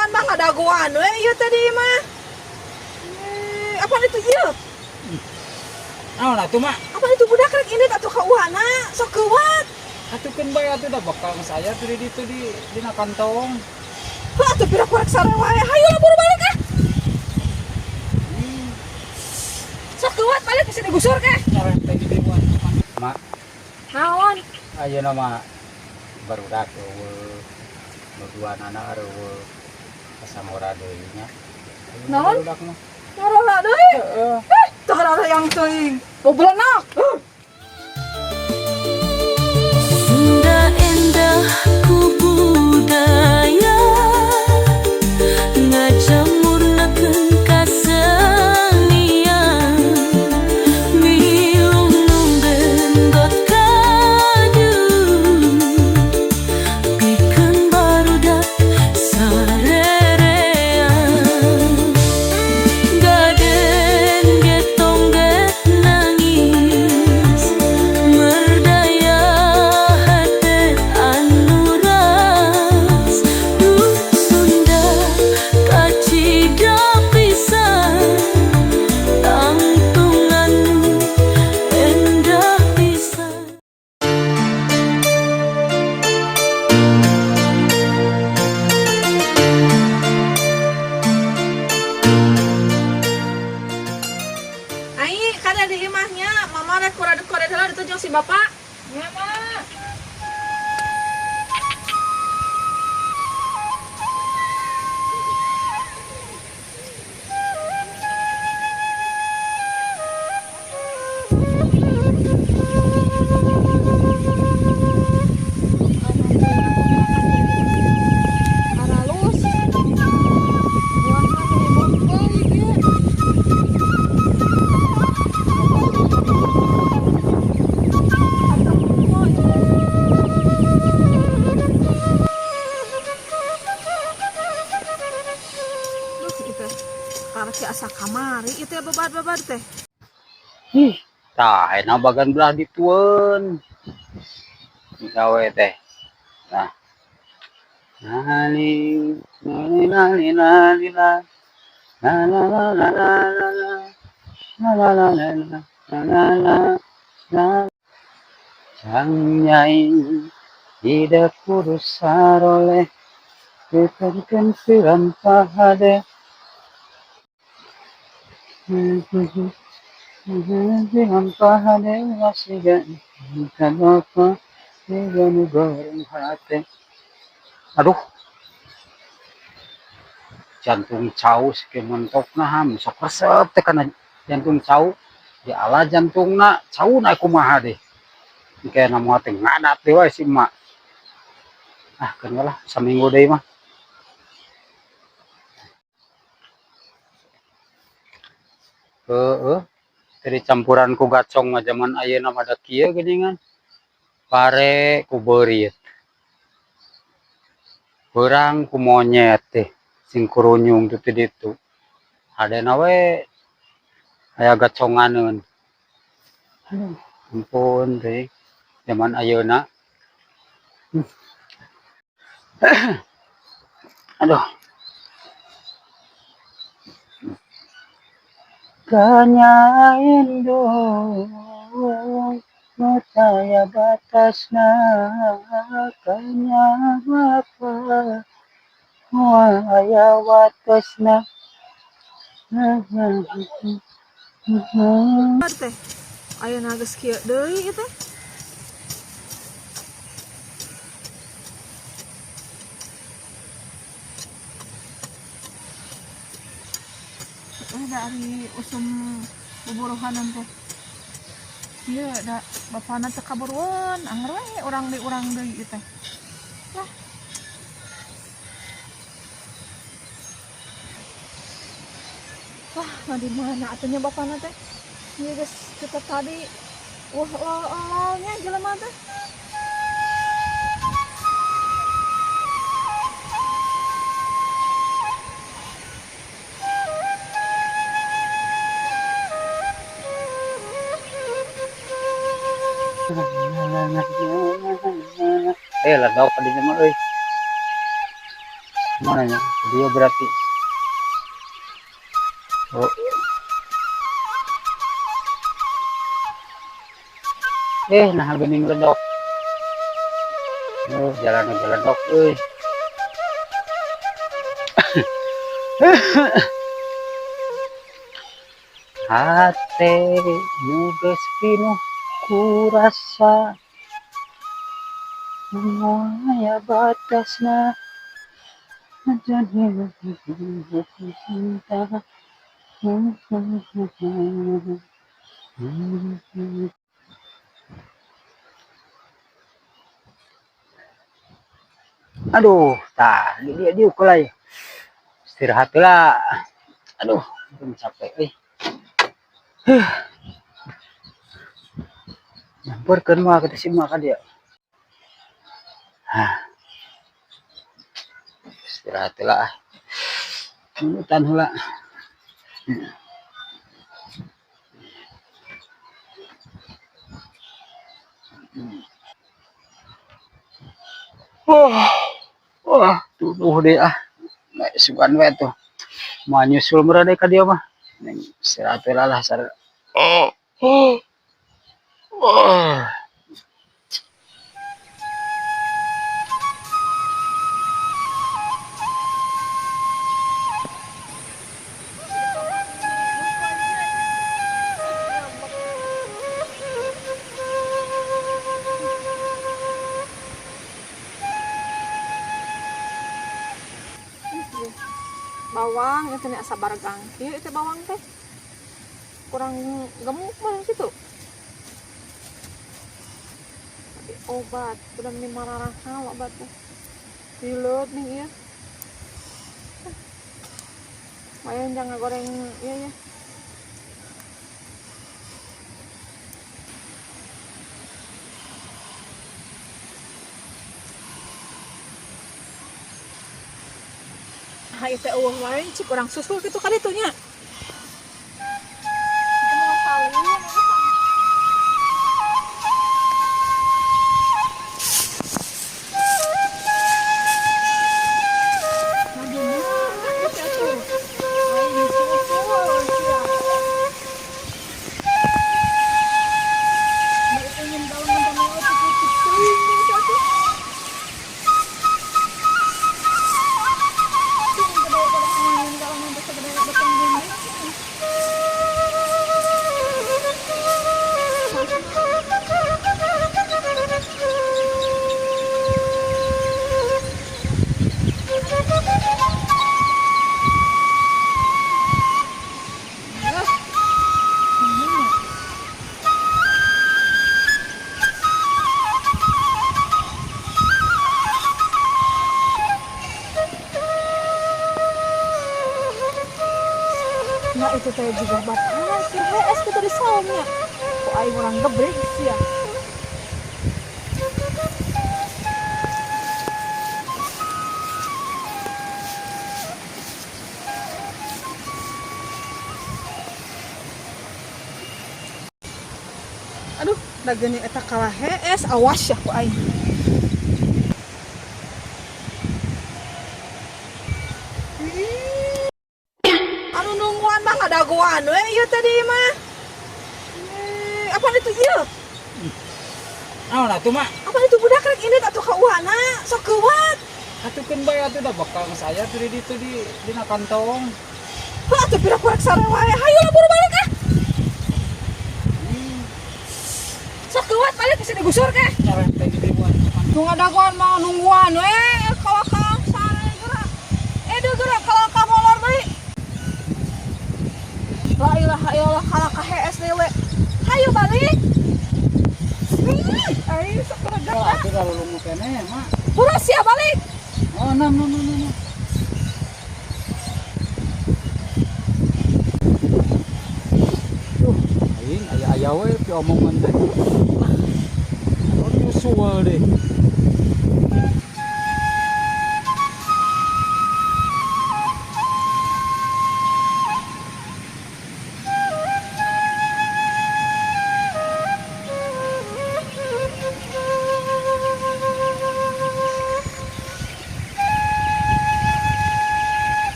Buruan mah ngadagoan we ieu tadi mah. Eh, apa itu ieu? Naon atuh, Mak? Apa itu budak rek ini atuh ka uhana sok keuwat. Atuh keun bae atuh da bakal saya tuh di ditu di dina kantong. Heuh atuh pira kurek sare wae. Hayu lah buru balik ah. Sok keuwat balik bisa digusur ke. Nyarente di dieu. Mak, Naon? Ayeuna mah barudak eueuh. Nu duanana eueuh. Asa ngora deui nya. Naon? Barudak mah. Ngarola deui. Heeh. Eh, tah ada yang teuing. Boblenak. Heuh. Sunda endah ku budaya ngajamurnakeun kasenian milu nunggendot kaju pikeun barudak sarerean gaden getongget nangis merdaya hate anu ras duh Sunda kacida pisan tangtungan endah pisan. Ai, kada di imahnya, mama rek kore-kore heula ditu jeung si bapak. Ya, Mak. Aralus. Buahna meni bongkol ieu. Duh, itu karek asa kamari itu ya babad-babad teh. Ih, tah ayeuna bagan belah ditueun. Gawe teh. Nah. Nani nani nani nani na. Na na na na na na na. Na na na na na na na na. Sang nyai tidak kudu saroleh diteurkeun piran pahade. Piran pahade wasigan kanapa nu goreng hate. Aduh. Jantung cau sakieu mentokna ham sok resep teh kana jantung cau. Di ala jantungna cauna kumaha deh. Engke na moal teh ngadat deui wae si emak. Ah, keun lah saminggu deui mah. Heeh. Teu dicampuran ku gacong mah zaman ayeuna mah da kieu geuningan. Pare ku beurit. Beurang ku monyet teh sing kurunyung teh ti ditu. Hadena we aya gaconganeun. Aduh, ampun teh zaman ayeuna. Aduh. Kanya indung nu taya batasna kanya bapa moal aya watesna. Teh. Ayeuna geus kieu deui ieu teh. Eh, dari usum buburuhanan teh. Ieu da bapana teh kaburuan, anger we urang deui urang deui ieu teh. Lah. Wah, nah di mana atuh nya bapana teh? Ieu geus kita tadi wah lalnya jelema teh. Eh, ladau ka dinya mah euy. Mana nya? Dia berarti. Oh. Nah geuning ledok. Oh, jalan jalan euy. Hate nu geus pinuh ku rasa, moal aya batasna, najan hidup cinta. Aduh, tah di dia diuk lah. Istirahat lah. Aduh, belum capek euy. Huh. Nyamperkeun mah ka si mah ka dia. Hah. Istirahat lah. Nunutan heula. Wah, wah, tuduh deh ah. Nek sugan we tuh. Moal nyusul meureun ka dieu mah. Neng istirahat heula lah sar. Oh. Oh. Oh. Bawang itu nih asa baregang kieu itu bawang teh kurang gemuk mah gitu, tapi obat udah nih mararahal obat tuh dileut nih. Iya, lumayan jangan goreng. Iya ya. Nah, itu eueuh wae cik urang susul kitu ka ditu nya. Itu mau salin. Nah, itu teh juga bapak keur hees kitu di saungnya. Ku aing urang gebrek sia. Aduh, da geuning eta kalah hees, awas ya ku aing. Anu nungguan mah ngadagoan we ieu tadi mah. Apa itu ieu? Naon atuh, Mak? Apa itu budak rek ini atuh ka uana sok kuat. Atuh keun bae atuh da bakal saya tuh di ditu di dina kantong. Heuh atuh pira kurek sare wae. Hayu lah buru balik ah. Sok kuat balik bisa digusur ke. Nyarente di ribuan. Nu ngadagoan mah nungguan we kalakang sare geura. Deui geura kalakang molor deui. La ilaha illallah kalakah hees deui we. Hayu balik. Ih, aing sok lega. Oh, atuh da lulungu keneh, Mak. Buru sia balik. Oh, nam nam nam nam. Duh, aing aya-aya we pi omongan teh. Anu nyusul deh.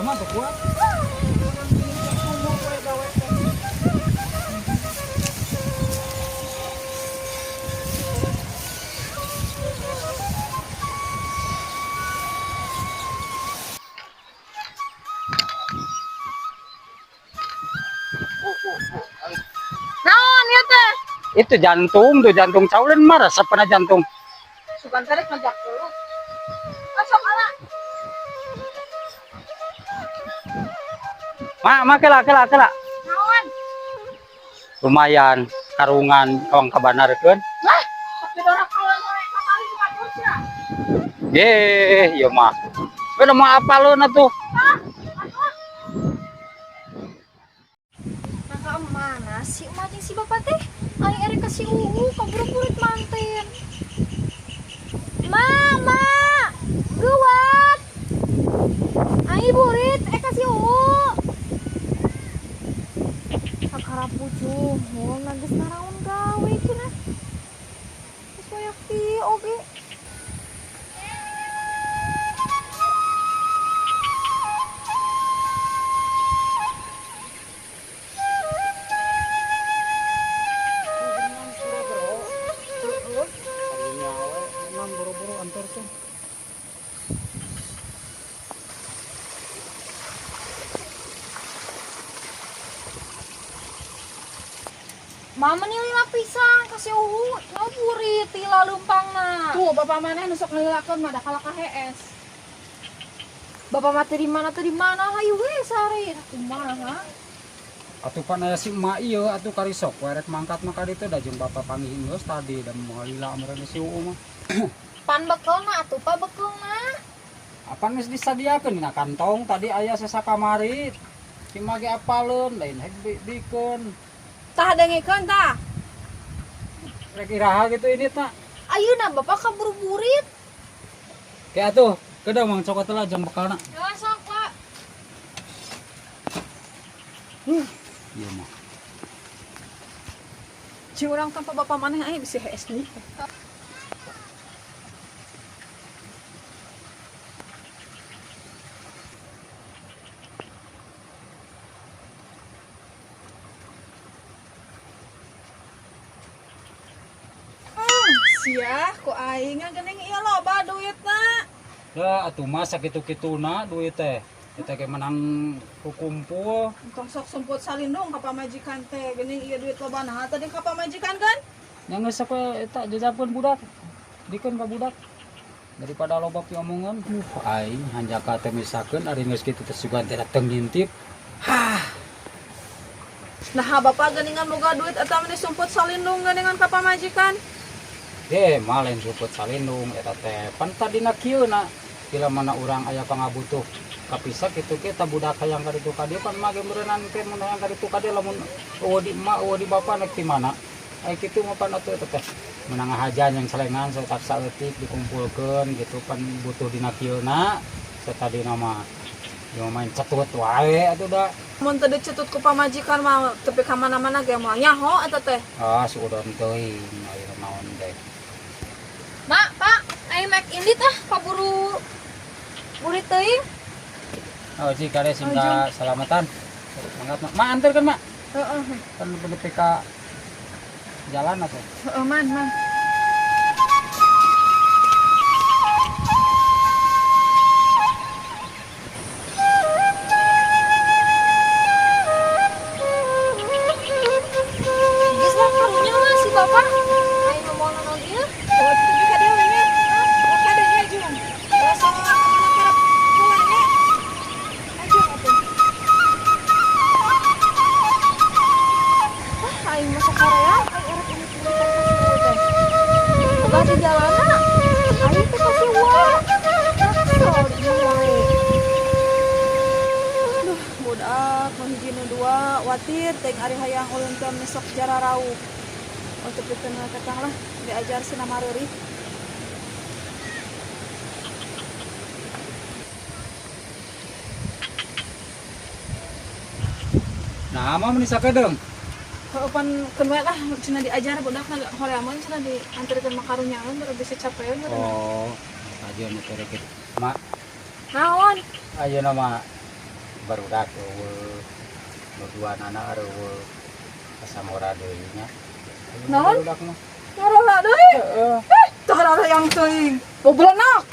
Sama tuh kuat. Urang gini teh sumur we gawe teh. Naon ieu teh? Itu jantung tuh, jantung caulen mah resep pernah jantung. Sugan tarik ngajak dulu. Masuk ala. Ma, ma kela kela kela. Naon? Lumayan karungan kawang kabanarkeun. Lah, tapi dorang kawan sore kakali batur sia. Ye, ieu mah. Beda mau apa lu atuh? Nah, ka mana si emak jeung si bapak teh? Aing erek ka si Uu, kaburu burit manten. Ma, ma, geuwat. Aing burit ka si Uu. Kakara pucuh, mun geus naraon gawe cenah. Geus banyak kieu oge. Buru-buru antar tuh. Mama nih lila pisan ka si Uu, ngaburit lila leumpangna. Tuh, bapak maneh nu sok ngalilakeun mah da kalah ka hees. Bapak mah teu di mana teu di mana hayu we sare. Kumaha? Atuh pan aya si emak ieu atuh kari sok we rek mangkat mah ka ditu da jeung bapak panggih geus tadi da moal lila meureun si Uu mah. Pan bekelna atuh pa bekelna. Apan geus disadiakeun dina kantong tadi aya sesa kamari. Si emak ge apaleun lain hek bikeun. Tah dengekeun tah. Rek iraha gitu ini tak. Ayeuna bapak kaburu burit. Kayak atuh, kedah mang cokot lah jang bekalna. Ya sok, Pak. Iya mah. Ci urang tanpa bapak maneh aing bisi hees deui. Sia, ku aing geuning ieu loba duitna. Da atuh mah sakitu-kituna duit teh. Kita ge menang kukumpul. Entong sok sumput salindung ka pamajikan teh, geuning ieu duit loba naha tadi ka pamajikan kan? Nya geus we eta jajapeun budak. Dikeun ka budak. Daripada loba piomongan, aing hanjaka teh misakeun ari geus kitu teh sugan teh dateng ngintip. Hah, Nah, bapak geuningan boga duit eta meni sumput salindung geuningan ka pamajikan. Ge mah lain sumput salindung eta teh. Pan tadina kieu na bila mana urang aya pangabutuh kapisa kitu ge ta budak hayang ka ditu ka dieu pan mah ge meureunan teh mun hayang ka ditu ka dieu lamun eueuh di emak eueuh di bapa nek ti mana. Ai kitu mah pan atuh eta teh menang ngahajan yang selengan satak saeutik dikumpulkeun gitu pan butuh dina kieuna satadina mah ieu main cetut wae atuh da. Mun teu dicetut ku pamajikan mah tepi ka mana-mana ge moal nyaho eta teh. Ah, suudon teuing aya naon teh. Mak, Pak, aing mek indit ah kaburu burit teuing. Oh, ji kade sing ka salamatan. Mangga mak. Mak anterkeun mak. Heeh. Kan nepi ka jalan atuh. Heeh, man, man. Geus lah karunya mah si bapak. Aing mah moal naon ieu. Oh, tepi ka dieu we nya. Ka dieu nya jung. Rasa mana karep heula nya. Ajung atuh. Ah, aing mah sakorea, aing erek ini buritan ka si Uu teh. Boga di jalanna. Aing teh ka si Ua. Kesel di imah wae. Duh, budak nu hiji nu dua watir teuing ari hayang ulun teh mesok jararauh. Oh, tepikeun we tetang lah diajar sina mareurih. Nah, mah meni sakedeung. Heuh pan keun we lah cenah diajar budak na horeamon cenah dianterkeun mah karunyaeun baru bisa capeun meureun. Oh, aja nu teh kitu. Mak, Naon? ayeuna mah Barudak euweuh, nu duanana euweuh, asa ngora deui nya. Naon? Barudak mah. Ngarola deui. Eh, tah yang teuing. Bobolonak.